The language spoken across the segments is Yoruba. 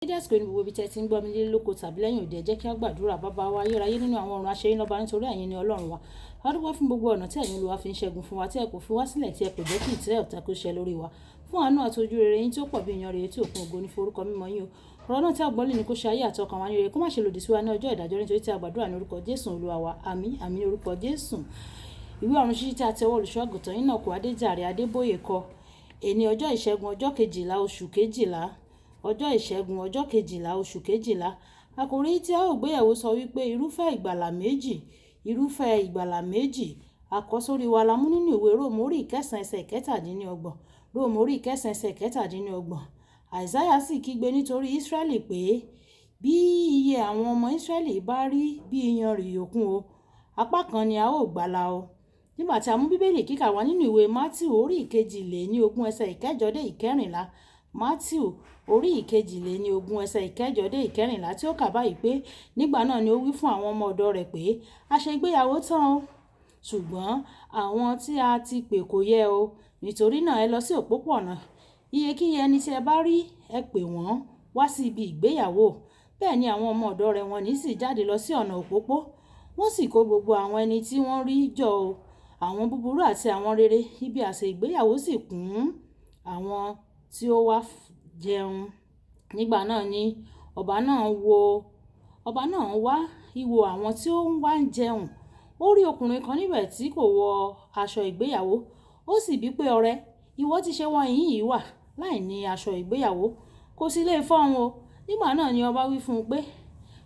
Dédé àsìkò ní gbogbo ibi tí ẹ ti ń gbọ́ mi nílé lóko tàbí lẹ́yìn òde, ẹ jẹ́ kí a gbàdúrà. Baba wa ayérayé nínú àwọn ọ̀run, a ṣe yín lọ́ba nítorí ẹ̀yin ni Ọlọ́run wa. A dúpẹ́ fún gbogbo ọ̀nà tí ẹ̀yin Olúwa fi ń ṣẹ́gun fún wa, tí ẹ kò fi wá sílẹ̀, tí ẹ kò jẹ́ kí ìtẹ́ ọ̀tá kó ṣẹ lórí wa. Fún àánú àti ojú rere yín tí ó pọ̀ bí iyanrìn etí òkun, ògo ní forúkọ mímọ́ yín o. Ọ̀rọ̀ náà tí a gbọ́ lónìí kó ṣe ayé àti ọkàn wa ní rere, kó má ṣe lòdì sí wa ní ọjọ́ ìdájọ́, nítorí tí a gbàdúrà ní orúkọ Jésù Olúwa wa. Àmín, àmín ní orúkọ Jésù. Ìwé ọ̀run ṣíṣí tí a ti ọwọ́ olùṣọ́ àgùntàn Enoch Adéjàre Adébóyè kọ. Èní ọjọ́ ìṣẹ́gun, ọjọ́ 12 oṣù 12. Ọjọ́ ìṣẹ́gun, ọjọ́ 12 oṣù 12. Àkòrí tí a ó gbéyẹ̀wò sọ wípé irúfẹ́ ìgbàlà méjì, irúfẹ́ ìgbàlà méjì. Àkọ́sórí wa la mú nínú ìwé Róòmù orí 9 ẹsẹ̀ 27. Róòmù orí 9 ẹsẹ̀ 27. Àìsáyà sì kígbe nítorí Ísírẹ́lì pé, bí iye àwọn ọmọ Ísírẹ́lì bá rí bí iyanrìn òkun o, apá kan ni a ó gbàlà o. Nígbà tí a mú Bíbélì kíkà wá nínú ìwé Mátíù orí 22 ẹsẹ̀ 8 dé 14. Mátíù orí 22 ẹsẹ̀ 8 dé 14 tí ó kà báyìí pé, nígbà náà ni ó wí fún àwọn ọmọ ọ̀dọ̀ rẹ̀ pé, a ṣe ìgbéyàwó tán o, ṣùgbọ́n àwọn tí a ti pè kò yẹ o. Nítorí náà ẹ lọ sí òpópónà, iyekíye ẹni tí ẹ bá rí, ẹ pè wọ́n wá sí ibi ìgbéyàwó. Bẹ́ẹ̀ ni àwọn ọmọ ọ̀dọ̀ rẹ̀ wọ̀nyí sì jáde lọ sí ọ̀nà òpópó, wọ́n sì kó gbogbo àwọn ẹni tí wọ́n rí jọ o, àwọn búburú àti àwọn rere. Ibi àsè ìgbéyàwó sì kún àwọn tí ó wá jẹun. Nígbà náà ni ọba náà wá ìwò àwọn tí ó ń wá jẹun. Ó rí ọkùnrin kan níbẹ̀ tí kò wọ aṣọ ìgbéyàwó. Ó sì bí pé, ọ̀rẹ́, ìwọ ti ṣe wọ ìhín yìí wá láìní aṣọ ìgbéyàwó? Kò sì lè fọ́n o. Nígbà náà ni ọba wí fún un pé,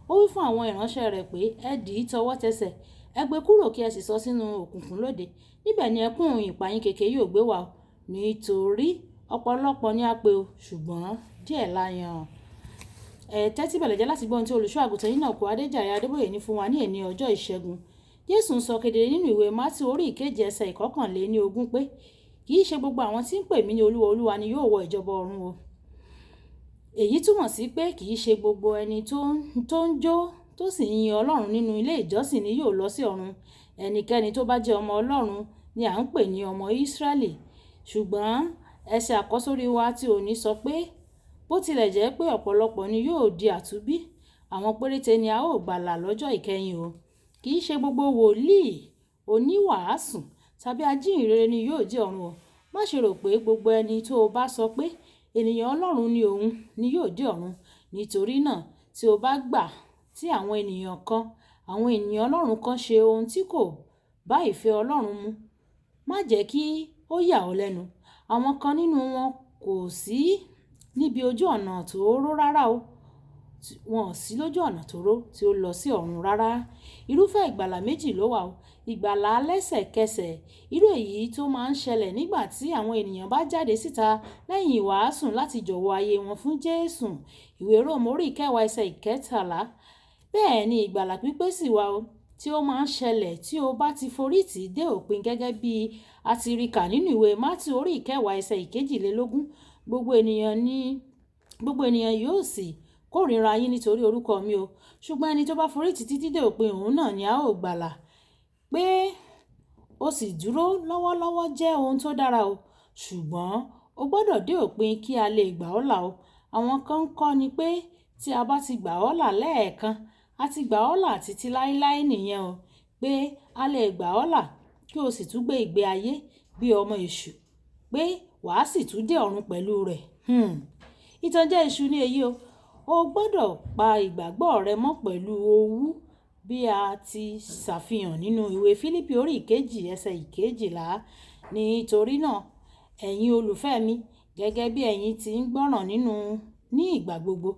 ó wí fún àwọn ìránṣẹ́ rẹ̀ pé, ẹ dì í tọwọ́ tẹsẹ̀, ẹ gbé kúrò kí ẹ sì sọ sínú òkùnkùn lóde. Níbẹ̀ ni ẹkún ìpayín keke yóò gbé wá o. Nítorí ọ̀pọ̀lọpọ̀ ni a pè o, ṣùgbọ́n díẹ̀ la yàn. Ẹ tẹ́tí bẹ̀lẹ̀ jẹ́ láti gbọ́ ohun tí olùṣọ́ àgùntàn Enoch Adéjàre Adébóyè ní fún wa ní èní ọjọ́ ìṣẹ́gun. Jésù ń sọ kedere nínú ìwé Mátíù orí 7 ẹsẹ̀ 21 pé, kì í ṣe gbogbo àwọn tí ń pè mí ní Olúwa Olúwa ni yóò wọ ìjọba ọ̀run o. Èyí túmọ̀ sí pé kì í ṣe gbogbo ẹni tó ń jó tó sì ń yin Ọlọ́run nínú ilé ìjọsìn ni yóò lọ sí ọ̀run. Ẹnikẹ́ni tó bá jẹ́ ọmọ Ọlọ́run ni à ń pè ní ọmọ Ísírẹ́lì. Ṣùgbọ́n ẹsẹ̀ àkọ́sórí wa tí òní sọ pé, bó tilẹ̀ jẹ́ pé ọ̀pọ̀lọpọ̀ ni yóò di àtúnbí, àwọn péréte ni a ó gbàlà lọ́jọ́ ìkẹyìn o. Kì í ṣe gbogbo wòlíì, oníwàásù tàbí ajíhìnrere ni yóò dé ọ̀run o. Má ṣe rò pé gbogbo ẹni tó bá sọ pé ènìyàn Ọlọ́run ni òun ni yóò dé ọ̀run. Nítorí náà tí o bá gbà tí àwọn ènìyàn kan, àwọn ènìyàn Ọlọ́run kan ṣe ohun tí kò bá ìfẹ́ Ọlọ́run mu, má jẹ́ kí ó yà ọ́ lẹ́nu. Àwọn kan nínú wọn kò sí níbi ojú ọ̀nà tóóró rárá o. Wọn ò sí lójú ọ̀nà tóóró tí ó lọ sí ọ̀run rárá. Irúfẹ́ ìgbàlà méjì ló wà o. Ìgbàlà lẹ́sẹ̀kẹsẹ̀, irú èyí tó máa ń ṣẹlẹ̀ nígbà tí àwọn ènìyàn bá jáde síta lẹ́yìn ìwàásù láti jọ̀wọ́ ayé wọn fún Jésù. Ìwé Róòmù orí 10 ẹsẹ̀ 13. Bẹ́ẹ̀ ni ìgbàlà pípé sì wà o, tí ó máa ń ṣẹlẹ̀ tí o bá ti forítì dé òpin gẹ́gẹ́ bí a ti rí kà nínú ìwé Mátíù orí 10 ẹsẹ̀ 22. Gbogbo ènìyàn yóò sì kórìíra yín nítorí orúkọ mi o. Ṣùgbọ́n ẹni tó bá forítì títí dé òpin, òun náà ni a ó gbàlà. Pé ó sì dúró lọ́wọ́lọ́wọ́ jẹ́ ohun tó dára o. Ṣùgbọ́n o gbọdọ̀ dé òpin kí a lè gbà ọ́ là o. Àwọn kan ń kọ́ ni pé tí a bá ti gbà ọ́ là lẹ́ẹ̀kan, a ti gbà ọ́ là títí láéláé nìyẹn o. Pé a lè gbà ọ́ là kí o sì tún gbé ìgbé ayé bí ọmọ èṣù, pé wà á sì tún dé ọ̀run pẹ̀lú rẹ̀. Ìtànjẹ èṣù ni èyí o. O gbọdọ̀ pa ìgbàgbọ́ rẹ mọ́ pẹ̀lú owú bí a ti ṣàfihàn nínú ìwé Fílípì orí 2 ẹsẹ̀ 12. Nítorí náà, ẹ̀yin olùfẹ́ mi, gẹ́gẹ́ bí ẹ̀yin tí ń gbọ́ràn nínú ní ìgbà gbogbo,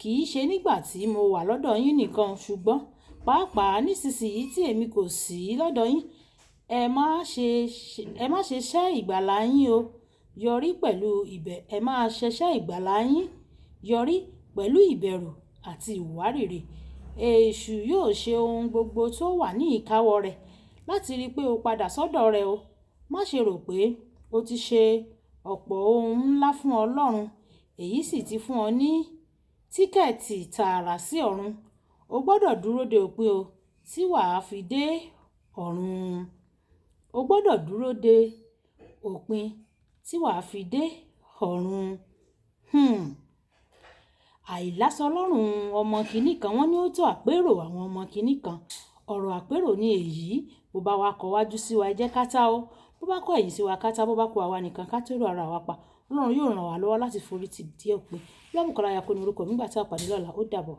kì í ṣe nígbà tí mo wà lọ́dọ̀ yín nìkan, ṣùgbọ́n pàápàá nísinsìnyí tí èmi kò sí lọ́dọ̀ yín, ẹ má ṣe ṣẹ́ ìgbàlà yín o. Yọrí pẹ̀lú ìbẹ̀, ẹ má ṣe ṣẹ́ ìgbàlà yín yọrí pẹ̀lú ìbẹ̀rù àti ìwárìrì. Èṣù yóò ṣe ohun gbogbo tó wà ní ìkáwọ́ rẹ̀ láti rí pé o padà sọ́dọ̀ rẹ̀ o. Má ṣe rò pé o ti ṣe ọ̀pọ̀ ohun ńlá fún Ọlọ́run, èyí sì ti fún ọ ní tíkẹ́ẹ̀tì tààrà sí ọ̀run. O gbọdọ̀ dúró de òpin o tí wà á fi dé ọ̀run. O gbọdọ̀ dúró de òpin tí wà á fi dé ọ̀run. Àìlásọ lọ́rùn ọmọ kìíní kan, wọ́n ní ó tó àpérò àwọn ọmọ kìíní kan. Ọ̀rọ̀ àpérò ní èyí. Bó bá wa kọ wájú sí wa, ẹ jẹ́ ká tá o. Bó bá kọ ẹ̀yìn sí wa, ká tá. Bó bá kó àwa nìkan, ká tó èrò ara wa pa. Ọlọ́run yóò ràn wá lọ́wọ́ láti forí ti dé òpin. Olúwabùkọ́lá Ayako ni orúkọ mi. Nígbà tí a pàdé lọ́la, ó dàbọ̀.